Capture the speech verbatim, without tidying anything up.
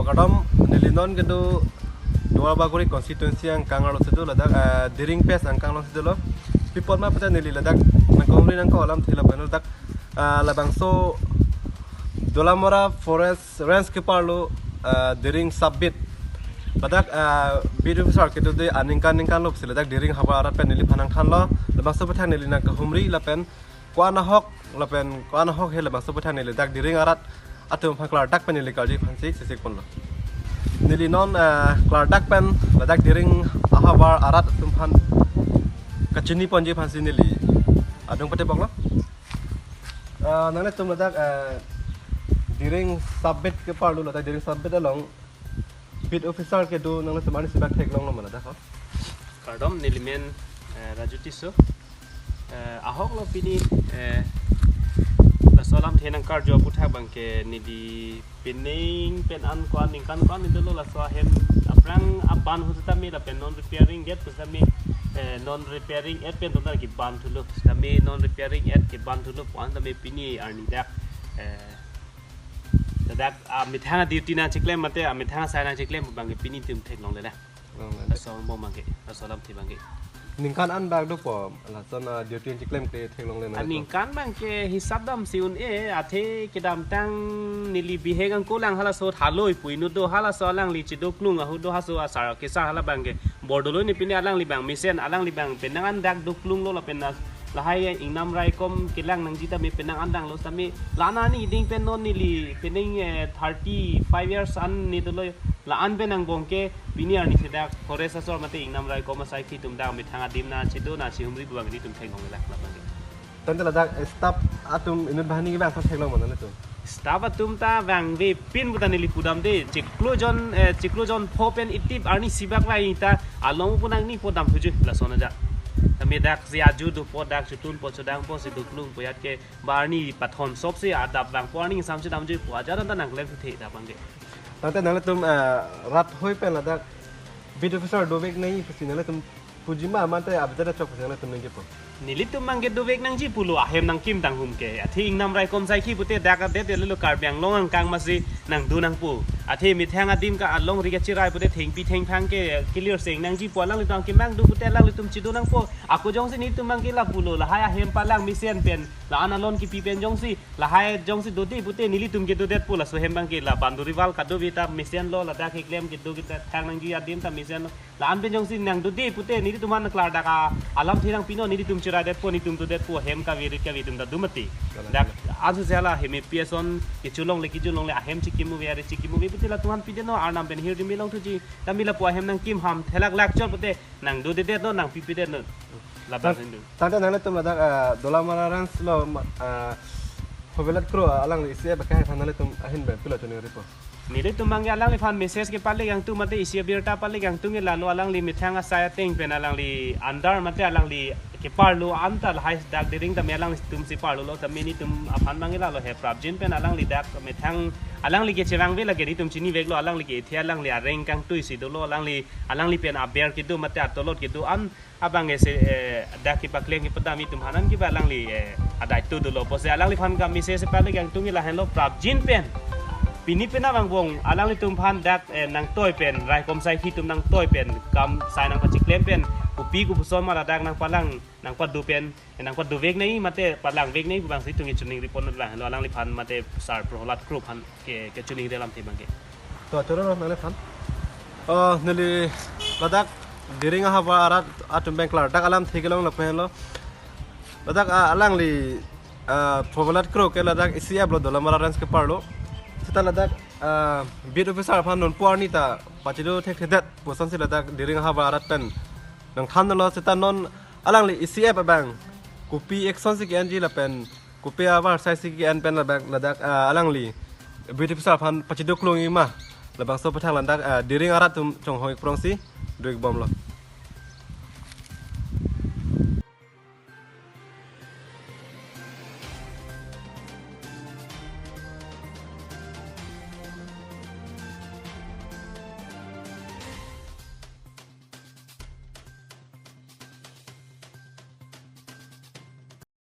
Kardom, neli non kedo Duar Bagori constituency angkang arlo si do ladak, ah, Diring Pass angkang along si dolo. Pi apot ma pute neli ladak nangkehumri nangkok alamthe lapen ladak, ah, labangso Dolamara Forest Range keparlo, ah, Diring Sub Beat. Ladak, ah, beat officer kedo de aningkan ningkan lop si ladak Diring havar arat pen neliphan nangthanlo. Labangso aphuthak neli nangkehumri lapen ko-an ahok lapen ko-an ahok he labangso aphuthak neli dak Diring arat atum aphan klardak pen neli karju aphansi chesik ponlo. Neli non, eh, klardak pen ladak Diring ahavar arat atum aphan kachini ponji aphansi neli adung pateboklo. Eh, nanglitum ladak, eh, Diring Sub Beat keparlo, ladak Diring Sub Beat along beat officer kedo, nanglitum arnisi bak theklonglo ma ladak, ho? Kardom, neli men, eh, Raju Tisso. Eh, ahoklo pini, eh, laso alamthe nangkarju aphuthak abangke neli pining pen an ko-an ningkan ko-an ni dolo laso ahem aphrang aban ahut tame lapen non repairing gate pusitame, eh, non repairing et pen dona keban thulo. Tame non repairing et keban thulo pu-an tame pini arni dak, eh, ladak amethang duty nangchiklem mate amethang asai nangchiklem abangke pini tum theklongle na. Laso angbong abangke, laso alamthe abangke. Ningkan an bak dopo, lason, ah, duty nangchiklem ke theklongle na. Aningkan abangke hisap damsi un-e, athe kedamtang neli bihek angko lang halaso thaloi pu inut do, halaso alangli chedoklung ahut do, haso asar kesar hala abangke bor dolo ni, pini alangli abang mesen, alangli abang penang an dak doklunglo lapen na lahai ingnam raikom kelang nangji tame penang an danglo tame la-an arni iding pen non neli pining, eh, thirty five years an ni dolo, la-an pen angbong ke pini arni si dak forest asor mate ingnam raikom asaikhi atum dak amethang adim nangchedo nangchehumri pu abang nelitum theklongle lapen ke. Tangte ladak, eh, staff atum inut banghini kevang asai theklong ma nanglitum? Staff atum ta vangvepin puta neli pudam de, chiklo jon, eh, chiklo jon pho pen itip arnisi bak lai ta along pu nangni pudam thuju lason aja. Tame daksi aju dopo, dak chotun po chodang po si doklung po, yat ke ba arni pathon sop si adap vangpo, arni ingsamsi damjuipo, ajar anta nangklem thuthe adap abangke. Tangte nanglitum, eh, rat hoi pen ladak beat officer dovek nangji pusi nanglitum puji ma mate abjada chok pusi nanglitum nangjipo? Nelitum abangke dovek nangji pulo, ahem nangkim tanghum ke. Athe ingnam raikom asaikhi pute dak adet lelo Karbi Anglong angkang masi nangdo nangpo. Athe methang adim ka alongri kachirai pute thengpi thengphang ke clear seng nangjipo, alanglitum akemang do pute alanglitum chedo nangpo. Ako jongsi nelitum abangke lapulo, lahai ahem palang mesen pen, la-an alon kipi pen jongsi, lahai jongsi dode pute nelitum kedodetpo, laso ahem abangke la boundary wall kadove ta mesenlo, ladak keklem kedo kita thang nangji adim ta mesenlo. La-an pen jongsi nangdode pute nelitum aphan klardak a alamthe nangpinon, nelitum cheraidetpo, nelitum dodetpo, hem kave rit kave atum ta do mati. Kalang. Dak ansu sela hem P S on kecholongle kejolongle ahem chikimove, are chikimove pute latum aphan pidetnon, arnam pen hirjume longthuji. Tame lapu ahem nangkim ham thelaklak chot pute nangdodedetnon, nangpipidetnon. Labang Tang-, hindu. Tangte nanglitum ladak, ah, Dolamara Range lo, ma-, ah, Phovelat Kro, ah, alangli isi abak hai aphan nanglitum ahin pen pilo choningripo? Nelitum abangke alangliphan message kepale kangtung mate isi abirta pale kangtung ke lalo alangli methang asai ateng pen alangli andar mate alangli keparlo anta lahai dak Diring tame alanglitum si parlolo, tame nelitum aphan abangke lalo he prapjin pen alangli dak methang alangli kechevangve lake nelitum chiniveklo, alangli kethe alangli areng kangtui si dolo, alangli, alangli pen aber kedo mate atolot kedo an abangke si, eh, dak kepaklem kepadam itum aphan an ke ba alangli, eh, adai tu dolo pusi alangliphan kam message pale kangtung ke lahenlo prapjin pen. Pini pen abang bong alanglitum aphan dak, eh, nangtoi pen, raikom asaikhi atum nangtoi pen, kam sai nangpachiklem pen, kopi kopuson ma ladak nangpalang, nangpado pen, eh, nangpadovek nangji mate palangvek nangji pu abangsi itum kechiningri pon lahenlo alangliphan mate Sir Prohlad Kro aphan ke, kechiningri alamthe abangke. To, choro nangliphan. Oh, neli ladak Diring ahavar arat atum pen klardak alamthe kelong lapen lo. Ladak, ah, alangli, ah, Phovelat Kro ke ladak isi ablo Dolamara Range keparlo. Seta ladak, ah, beat officer aphan nonpu arni ta pachedo thekthedet pusonsi ladak Diring ahavar arat pen nangthanlo, seta non alangli isi abang kopi action si ke-enji lapen kopi ahavar asaisi ke-en pen labang ladak, ah, alangli beat officer aphan pachedoklongji ma, labangso aphuthak ladak, ah, Diring arat atum chonghong ik prongsi do-ik bomlo.